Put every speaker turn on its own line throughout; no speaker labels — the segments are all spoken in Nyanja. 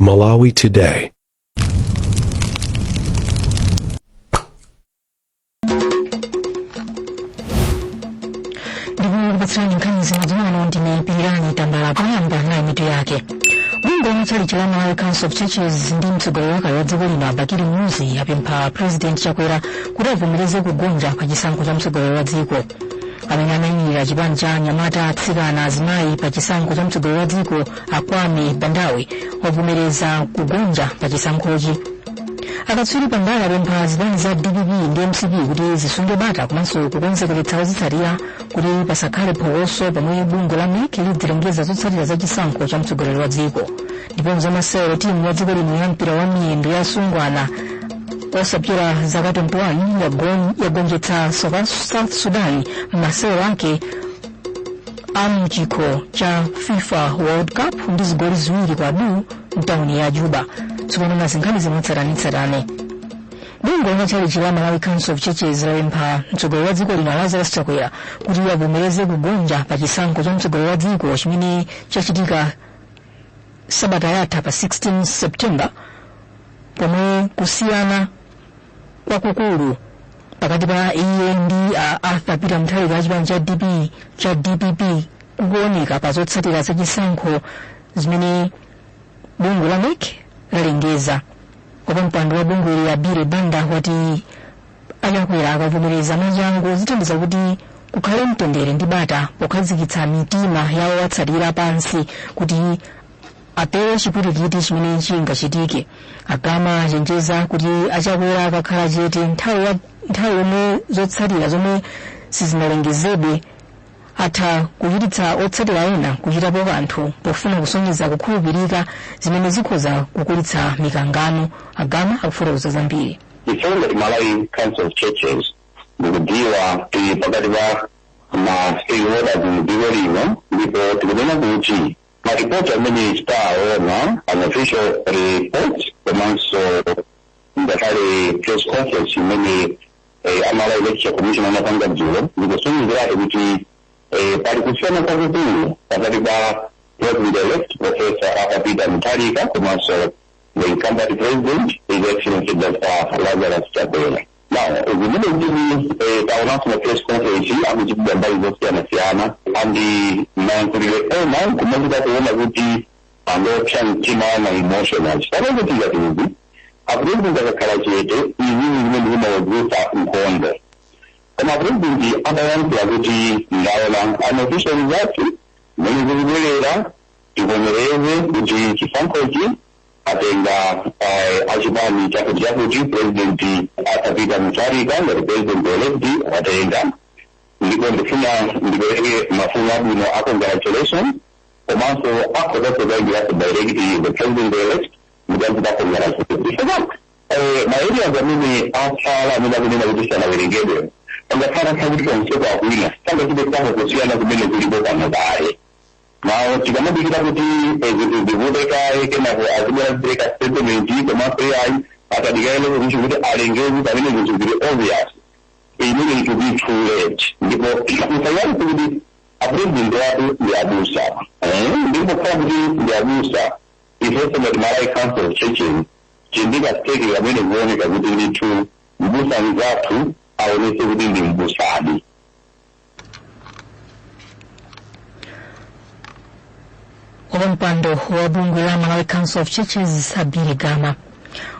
Malawi Today.
Ndikukupatsirani nkhani zimadzulo ano, ndine Pirirani Tambala. Poyamba nayi mitu yake. Bungwe la tchalitchi la Malawi Council of Churches ndi mtsogoleri wakale wa dziko lino Bakili Muluzi apempha President Chakwera kuti avomereze kugonja pa chisankho cha mtsogoleri wa dziko. Amene anayimirira chipani cha anyamata, atsikana, azimayi pa chisankho cha mtsogoleri wa dziko, a Kwame Bandawe, wavomereza kugonja pa chisankhochi. Akatswiri pandale apempha zipani za DPP ndi MCP kuti zisunge bata komanso kukonzekeretsa ozitsatira kuti pasakhale phokoso pomwe bungwe la MEC lidzilengeza zotsatira za chisankho cha mtsogoleri wa dziko. Ndipo mzamasewero, timu ya dziko lino ya mpira wa miyendo ya asungwana osapyola zaka 21 yagonjetsa South Sudan m'masewero ake a mchikho cha FIFA World Cup ndi zigoli 2 kwa du mtawuni ya Juba. Tsopano nazi nkhani mwatsatanetsatane. Bungwe la tchalitchi la Malawi Council of Churches lapempha mtsogoleri wa dziko lino Lazarus Chakwera kuti avomereze kugonja pa chisankho cha mtsogoleri wa dziko chimene chachitika sabata yatha pa 16 September, pomwe kusiyana kwakukulu pakati pa iye ndi a Arthur Peter Mutharika achipani cha DPP kukuoneka pa zotsatira za chisankho zimene bungwe la MEC lalengeza. Wapampando wa bungweli a Billy Banda wati aChakwera akavomereza mwachangu zithandiza kuti kukhale mtendere ndi bata pokhazikitsa mitima ya owatsatira pansi kuti apewe chipwirikiti chimene chingachitike. Agama achenjeza kuti aChakwera akakhala chete nthawi yomwe zotsatira zomwe sizinalengezedwe, atha kuchititsa otsatira ena kuchitapo kanthu pofuna kusonyeza kukhulupirika, zimene zikhoza kukulitsa mikangano. Agama akufotokoza zambiri.
Ife ngati Malawi Council of Churches ndikudziwa tili pakati pa ma stakeholders mu dziko lino, ndipo tikunena kuti maripoti amene taona, an official report komanso ngakhale press conference imene amalawi Electoral Commission anapanga dzulo, ndikusonyezeratu kuti pali kusiyana kwakukulu pakati pa President elect Professor Arthur Peter Mutharika komanso the incumbent president, His Excellency Dr Lazarus Chakwera. Now zimene zili taonanso ma press conference akuchitidwa mbali zosiyanasiyana, and mayankhulidwe ena kumachita kuona kuti angopsa mtima na emotional. Panokutika tizi apresident akakhala chete, izi zimene zimawadzutsa nkhondo. Koma president atayankhula kuti ndaona unofficial results zimene zikubwerera, tivomereze kuti chisankhochi atenga achipani chakuti chakuti, President Arthur Peter Mutharika ngati president elect watenga, ndipo ndifuna ndipereke mafuno abwino a congratulation, komanso akhozaso direct the president elect ndikuchita congratulation, chifukwa ma areas amene atsala amene akunena kuti sanawerengedwe, angakhala kuti konseko akwina sangachite saho kusiyana kumene kulipo pano kaye. Nawo tikamadikira kuti zinthu zivute kaye, kenako azibwera kupereka statement, komanso ayi akadikaele kumishi kuti alengeze pamene zinthu zili obvious, imene it will be too late. Ndipo musayali kuti apresident watu ndi abusa, ndipo khala kuti ndi abusa, ifenso ngati Malawi Council of Churches chindikasiteke kamene kuoneka kuti ndithu mbusa mzathu aonese kuti ndi mbusadi.
Wapampando wa bungwe la Malawi Council of Churches a Billy Gama.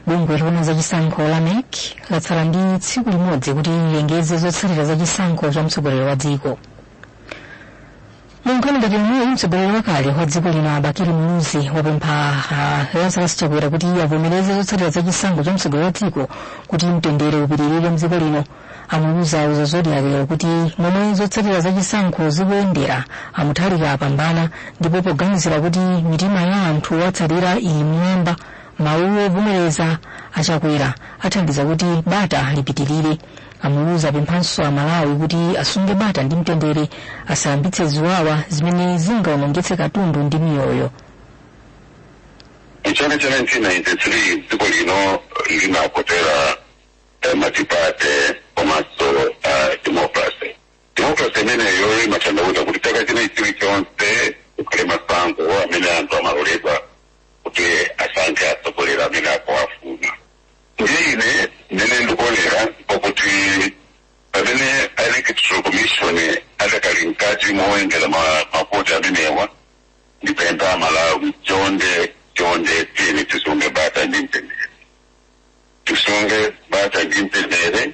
Bungwe loona za chisankho la MEC latsala ndi tsiku limodzi kuti lilengeze zotsatira za chisankho cha mtsogoleri wa dziko. Munkhani ngati yomweyi, mtsogoleri wakale wa dziko lino a Bakili Muluzi wapempha Lazarus Chakwera kuti avomereze zotsatira za chisankho cha mtsogoleri wa dziko kuti mtendere upitirire mdziko lino. Amuluzi auza Zodiak lero kuti momwe zotsatira za chisankho zikuyendera, a Mutharika apambana, ndipo poganizira kuti mitima ya anthu owatsatira ili mmwamba, mawu ovomereza aChakwera athandiza kuti bata lipitirire. Amuluzi apemphanso Amalawi kuti asunge bata ndi mtendere, asayambitse ziwawa zimene zingaonongetse katundu ndi miyoyo.
Mchaka cha 1993 dziko lino linapotera multiparty komanso democracy. Democracy imeneyo imatanthauza kuti chaka china chilichonse kukhale masankho amene anthu amaloledwa. Kuti asankhe atsogoleri amene akuwafuna. Ndiye ine mmene ndikuonera pakuti pamene Electoral Commission adakali mkati mowerengera mavoti amenewa, ndipempha Malawi, chonde chonde, tiyeni tisunge bata ndi mtendere, tisunge bata ndi mtendere,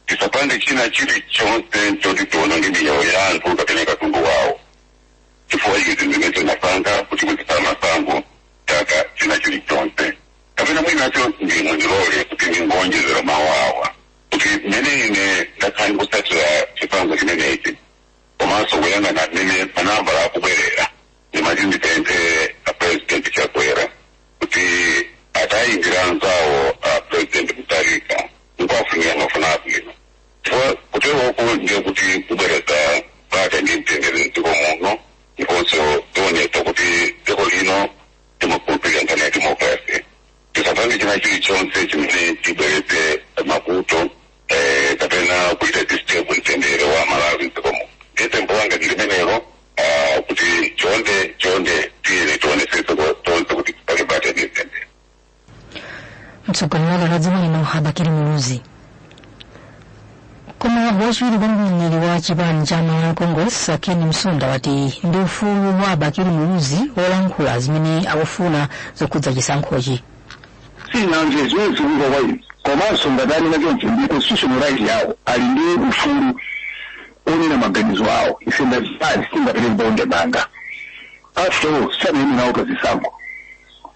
tisapange china chilichonse choti tiononge miyoyo ya anthu kapena katundu wawo, chifukwa izi zimene zinapanga kuti kuzikhala masango chaka china chilichonse. Kapena mwinacho ndimundilole kuti ndingonjezera mawu awa, kuti mmene ine ndakhala ndikutsatira chipango chimenechi komanso kuyang'ana mmene manambala akubwerera, ndimati ndipemphe a President Chakwera kuti atayimbira anzawo a President Mutharika nkuwafunira mafuna abwino, chifukwa kuteroko ndiye kuti kubwereza bata ndi mtendere mdziko muno, ndiponso tionetsa kuti dziko lino timakhulupirira nkhani ya democracy. Tisapange china chilichonse chimene chibweretse mavuto kapena kuita disturb mtendere wa Malawi mdziko muno. Ndiye pempho langa ndi limenelo, kuti chonde chonde tiyeni tionetsetse tonse kuti pake bata ndi mtendere.
Mtsogoleri wakale wa dziko lino a Bakili Muluzi. Koma wachiwiri kwa mneneri wa chipani cha Malawi Congress, Ken Msonda, wati ndi ufulu wa Bakili Muluzi wolankhula zimene akufuna zokhudza chisankhochi.
Sinamve zimene zikuva kwa ine, komanso ngati anena choncho ndi constitutional right yawo, ali ndi ufulu onena maganizo awo. Ife ngachipani sitingapereke ndemanga. After all, sanayime nawo pa zisankho.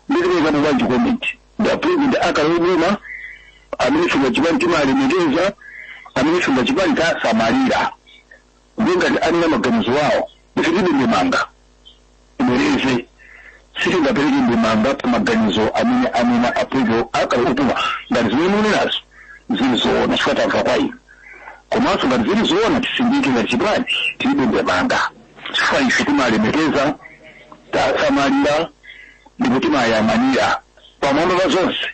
Ndikupereka bwanji comment? Ndi a president akale oboma amene ife ngachipani timalemekeza, amene ife ngachipani tasamalira. Ndi ngati anena maganizo awo, ife tilibe ndemanga. Ibwereze, sitingapereke ndemanga pa maganizo amene anena a president akale opuma ngati zimene munenazo zili zoona, chifukwa tamva kwa inu. Komanso ngati zili zoona, tisindike, ngati chipani tilibe ndemanga, chifukwa ife timalemekeza, tasamalira ndipo timayang'anira. Pamwamba pa zonse,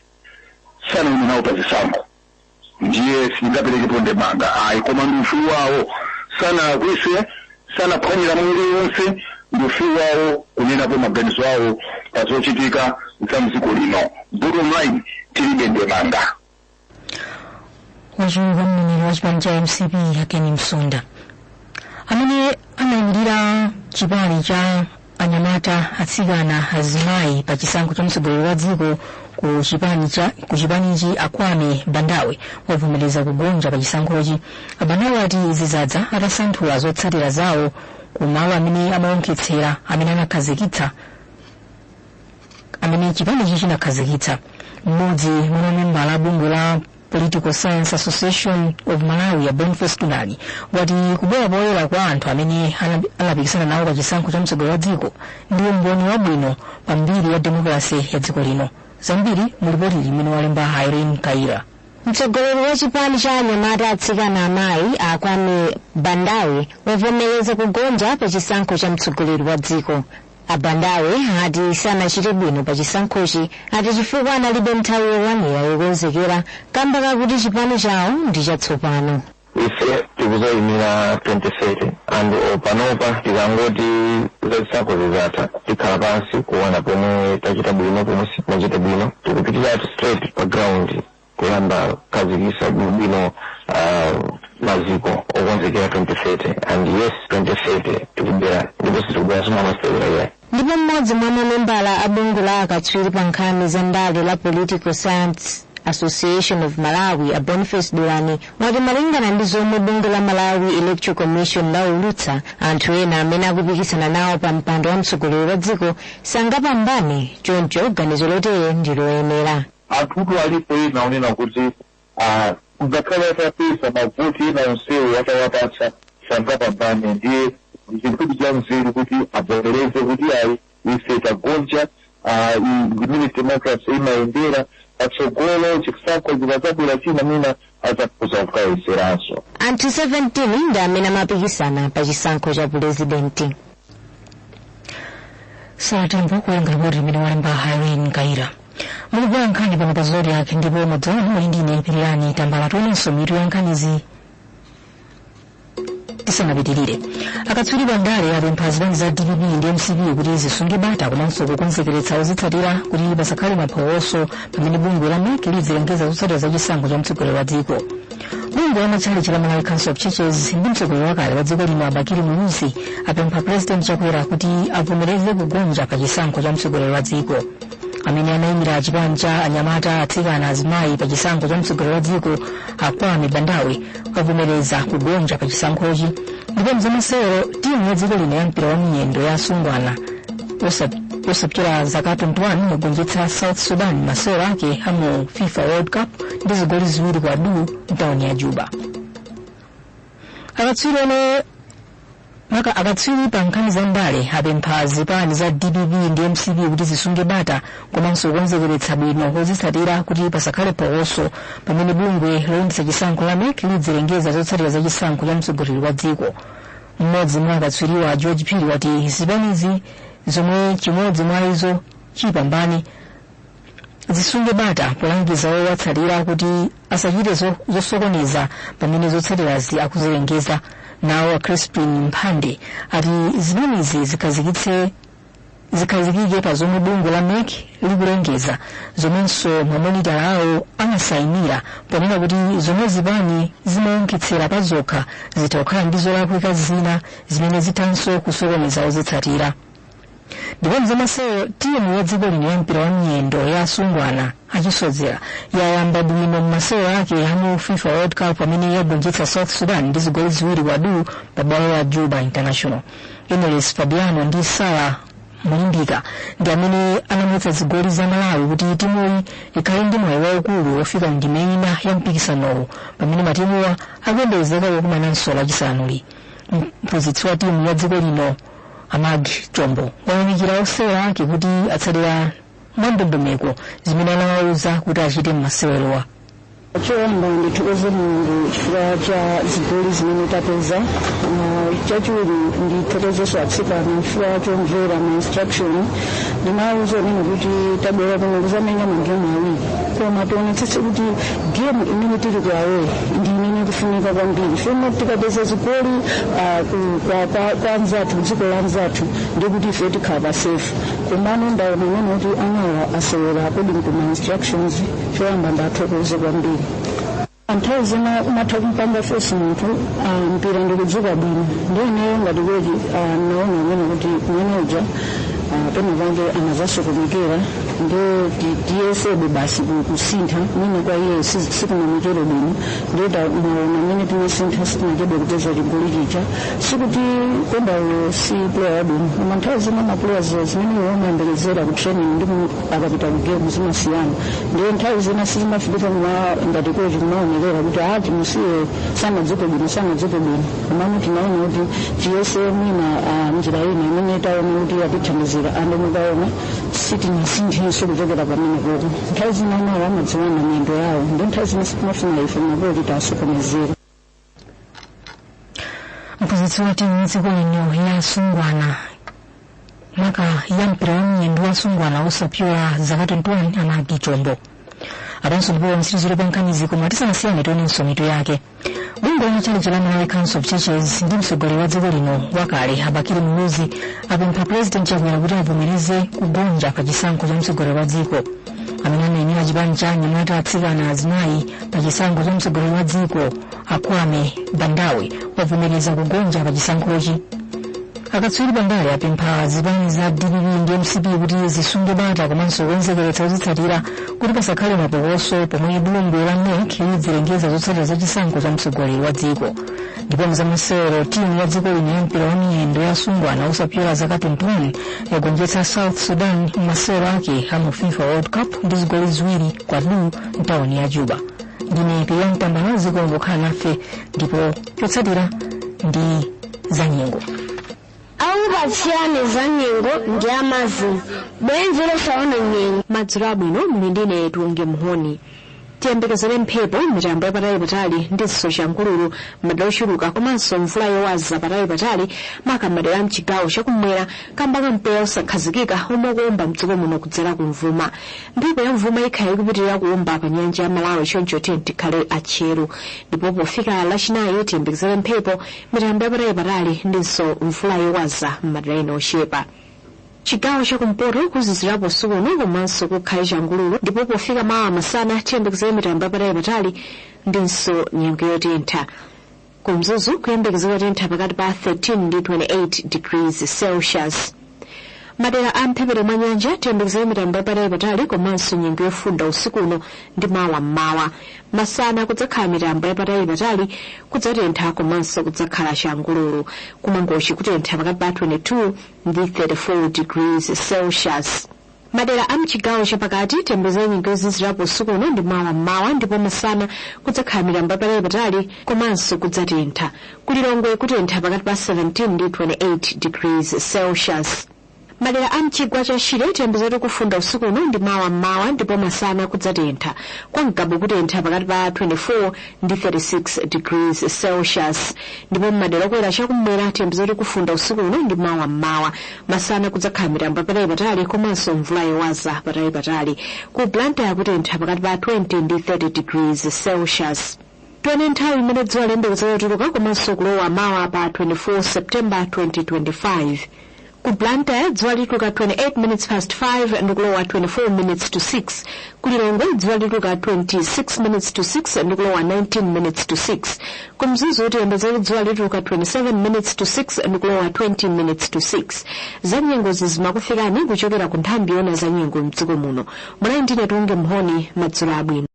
sanayime nawo pa zisankho, ndiye sitingaperekepo ndemanga ayi. Koma ndi ufulu wawo, sanakwise, sanaphwanyira lamulo lililonse, ndi ufulu wawo kunenapo maganizo awo pa zochitika za mdziko lino. Bottom line, tilibe ndemanga.
Wachiwiri kwa mneneri wa chipani cha MCP, a Ken Msonda. Amene anayimirira chipani cha anyamata, atsikana, azimayi pa chisankho cha mtsogoleri wa dziko ku chipanichi, Akwame Bandawe, wavomereza kugonja pa chisankhochi. Bandawe ati izi zadza atasanthula zotsatira zawo ku malo amene amaonkhetsera amene anakhazikitsa, amene chipanichi chinakhazikitsa. Mmodzi mwa mamembala a bungwe la Political Science Association of Malawi, ya Boniface Dunani, wati kubwera poyera kwa anthu amene anapikisana nawo pa chisankho cha mtsogoleri wa dziko ndi umboni wabwino pa mbiri ya demokrasi ya dziko lino. Zambiri mu ripoti limene walemba Irene Kaira.
Mtsogoleri wa chipani cha anyamata, atsikana, amayi, Akwame Bandawe, wavomereza kugonja pa chisankho cha mtsogoleri wa dziko. Abandawe ati sanachite bwino pa chisankhochi, ati chifukwa analibe nthawi yokwanira yokonzekera kamba kakuti chipani chawo ndi chatsopano.
Ife tikuzayimira 2030 and panopa tikangoti zachisankho zizatha, tikhala pansi kuona pomwe tachita bwino, pomwe sitinachite bwino. Tikupitiratu straight pa ground kuyamba kukhazikitsa bwinobwino maziko okonzekera 2030. And yes, 2030 tikubwera, ndipo sitikubwera simamasewera iyayi.
Ndipo mmodzi mwa mamembala a bungwe la akatswiri pa nkhani za ndale la Political Science Association of Malawi, a Boniface Durani, wati malingana ndi zomwe bungwe la Malawi Electoral Commission laulutsa, anthu ena amene akupikisana nawo pa mpando wa mtsogoleri wa dziko sangapambane, choncho ganizo lotere ndi loyenera.
Anthutu alipo ena onena kuti ngakhale atapeza mavoti ena onsewo atawapatsa, sangapambane. Ndiye chinthu cha nzeru kuti avomereze kuti ayi, ife tagonja. Ndimene democracy imayendera. Patsogolo chisankho chikadzabwera china, mwina adzakhoza kukayeseranso.
Anthu 17 ndi amene amapikisana pa chisankho cha purezidenti.
Satembo kuwerenga ripoti limene walemba Irene Kaira. Mukumvera nkhani pano pa Zodiak, ndipo madzulo muli ndine Pirirani Tambala. Tionenso mitu ya nkhanizi. Tisanapitirire, akatswiri pandale apempha zipani za DPP ndi MCP kuti zisunge bata komanso kukonzekeretsa ozitsatira kuti pasakhale maphokoso pamene bungwe la MEC lidzilengeza zotsatira za chisankho cha mtsogoleri wa dziko. Bungwe la matchalitchi la Malawi Council of Churches ndi mtsogoleri wakale wa dziko lino Abakili Muluzi apempha President Chakwera kuti avomereze kugonja pa chisankho cha mtsogoleri wa dziko. Amene anayimira chipani cha anyamata, atsikana, azimayi pa chisankho cha mtsogoleri wa dziko, Akwame Bandawe, avomereza kugonja pa chisankhochi. Ndipo mzamasewero, timu ya dziko lino ya mpira wa miyendo ya asungwana osapyola zaka 21 yagonjetsa South Sudan masewero ake amu FIFA World Cup ndi zigoli 2-0 mtawuni ya Juba. Akatswiri omwe maka akatswiri pa nkhani za ndale apempha zipani za DPP ndi MCP kuti zisunge bata komanso kukonzekeretsa bwino ozitsatira kuti pasakhale phokoso pamene bungwe loyendetsa chisankho la MEC lidzilengeza zotsatira za chisankho cha mtsogoleri wa dziko. Mmodzi mwa akatswiriwa, George Phiri, wati zipanizi, zomwe chimodzi mwa izo chipambane, zisunge bata polangiza owatsatira kuti asachite zosokoneza pamene zotsatirazi akuzilengeza. Nawo Crispin Mphande ati zipanizi zikhazikike pa zomwe bungwe la MEC likulengeza, zomwenso mamonitala awo anasayinira, ponena kuti zomwe zipani zimaonkhetsera pa zokha zitha kukhala ndi zolakwika zina zimene zithanso kusokoneza ozitsatira. Ndipo mzamasewero, timu ya dziko lino ya mpira wa miyendo ya asungwana achisodzera yayamba bwino mmasewero ake amu FIFA World Cup amene yagonjetsa South Sudan ndi zigoli 2-0 pa bwalo la Juba International. Eneles Fabiano ndi Sara Mulimbika ndi amene anamwetsa zigoli za Malawi kuti timuyi ikhale ndi mwayi waukulu wofika ndime ina ya mpikisanowo pamene matimuwa akuyembekezeka kukumananso Lachisanuli. Mphunzitsi wa timu ya dziko lino, Amag Chombo, wayamikira osewera ake kuti atsatira mwandondomeko zimene anawauza kuti achite mmasewerowa.
Choyamba ndithokoze Mulungu chifukwa cha zigoli zimene tapeza. Chachiwiri ndithokozeso atsikana chifukwa chomvera ma instruction. Ndinawuza nene kuti tabwera kuno kuzamenya magemu awiri, koma tionetsetse kuti game imene tili ku away ndi imene ikufunika kwambiri. Fena tikapeza zigoli kwa anzathu, dziko la anzathu, ndikuti ife tikhala pa safe. Komano ndaona nene kuti anawa asewera according to my instructions. Choyamba ndathokoze kwambiri. Nthawi zina umatha kumpanga force munthu, mpira ndikudzuka bwino. Ndi ineyo ngati coach naona amene kuti mwene uja pena pake anazasokonekera, ndi tiyesebe basi kusintha mwina kwa iye sikunamukere bwino. Ndiye maona amene tinasintha, sitinachedwe kupeza chigoli chija. Sikuti kondayo si player wabwino, koma nthawi zina ma players zimene iwo amayembekezera ku training ndi akapita ku game zimasiyana. Ndiye nthawi zina sizimafikira ngati coach kumaonekera kuti a timusiye, sanadzuke bwino, sanadzuke bwino. Komano tinaona kuti tiyese mwina njira ina imene taona kuti yatithandizira, ande mukaona sitinasinthenso kuchokera pamene koko. Nthawi zina anawo amadziwana miyendo yawo, ndi nthawi zina sitimafuna ife makochi tasokonezera.
Mphunzitsi wa timu ya dziko lino ya asungwana, maka ya mpira wa miyendo wa asungwana osapyola zaka 21, Amagi Chombo. Apanso ndipo mtsiriziro pa nkhanizi, koma tisanasiyane tionenso mitu yake. Bungwe la tchalitchi la Malawi Council of Churches ndi mtsogoleri wa dziko lino wakale Abakili Muluzi apempha President Chakwera kuti avomereze kugonja pa chisankho cha mtsogoleri wa dziko. Amene anayimira chipani cha anyamata, atsikana, azimayi pa chisankho cha mtsogoleri wa dziko, Akwame Bandawe, wavomereza kugonja pa chisankhochi. Akatswiri pandale apempha zipani za DPP ndi MCP kuti zisunge bata komanso kukonzekeretsa zotsatira kuti pasakhale mapokoso pomwe bungwe la MEC lidzilengeza zotsatira za chisankho cha mtsogoleri wa dziko. Ndipo mzamasewero, timu ya dziko lino ya mpira wa miyendo ya asungwana osapyola zaka 21 yagonjetsa South Sudan m'masewero ake amu FIFA World Cup ndi zigoli 2-0 mtawuni ya Juba. Ndine Piya Mtambala, zikomo pokhala nafe, ndipo chotsatira ndi za nyengo.
Akupatsirani za nyengo ndi amazi, bwenzi losaona nyengo.
Madzulo abwino, muli ndine Tiwonge Mhoni.
Tiyembekezere mphepo, mitambo yapatali-patali ndinso changululu madera ochuluka komanso mvula yowaza patali-patali maka madera a mchigawo chakumwera kamba ka mpweya osakhazikika omwe ukuwomba mdziko muno kudzera kumvuma. Mphepo ya mvuma ikhala ikupitirira kuwomba pa nyanja ya Malawi, choncho tiye tikhale atcheru. Ndipo pofika Lachinayi tiyembekezere mphepo, mitambo yapatali-patali ndinso mvula yowaza m'madera ena ochepa. Chigawo chakumpoto kuzizirapo usiku uno komanso kukhale changululu, ndipo pofika mawa masana tiyembekezere mitambo yapatali-patali ndinso nyengo yotentha. Kumzuzu kuyembekezera kutentha pakati pa 13 ndi 28 degrees Celsius. Madera a mphepete mwa nyanja tiyembekezere mitambo yapatali-patali komanso nyengo yofunda usiku uno ndi mawa mmawa. Masana kudzakhala mitambo yapatali-patali, kudzatentha komanso kudzakhala changululu. Kumangochi kutentha pakati pa 22 ndi 34 degrees Celsius. Madera a mchigawo chapakati tiyembekezere nyengo yozizirapo usiku uno ndi mawa mmawa, ndipo masana kudzakhala mitambo yapatali-patali komanso kudzatentha. Kulilongwe kutentha pakati pa 17 ndi 28 degrees Celsius. Madera a mchigwa cha Shire tiyembekezere kufunda usiku uno ndi mawa mmawa, ndipo masana kudzatentha. Kwa Mgabo kutentha pakati pa 24 ndi 36 degrees Celsius. Ndipo mmadera okwera chakumwera tiyembekezere kufunda usiku uno ndi mawa mmawa, masana kudzakhala mitambo patali-patali komanso mvula yowaza patali-patali. Ku Blantyre kutentha pakati pa 20 ndi 30 degrees Celsius. Tione nthawi imene dzuwa liyembekezere kutuluka komanso kulowa mawa pa 24 September 2025. Ku Blantyre dzuwa lituluka 28 minutes past 5 ndikulowa 24 minutes to 6. Kulilongwe dzuwa lituluka 26 minutes to 6 ndikulowa 19 minutes to 6. Ku Mzuzu tiyembekezere dzuwa lituluka 27 minutes to 6 ndikulowa 20 minutes to 6. Za nyengozi zimakufikani kuchokera ku nthambi yoona za nyengo mdziko muno. Mulayi ndine Tonge Mhoni, madzulo abwino.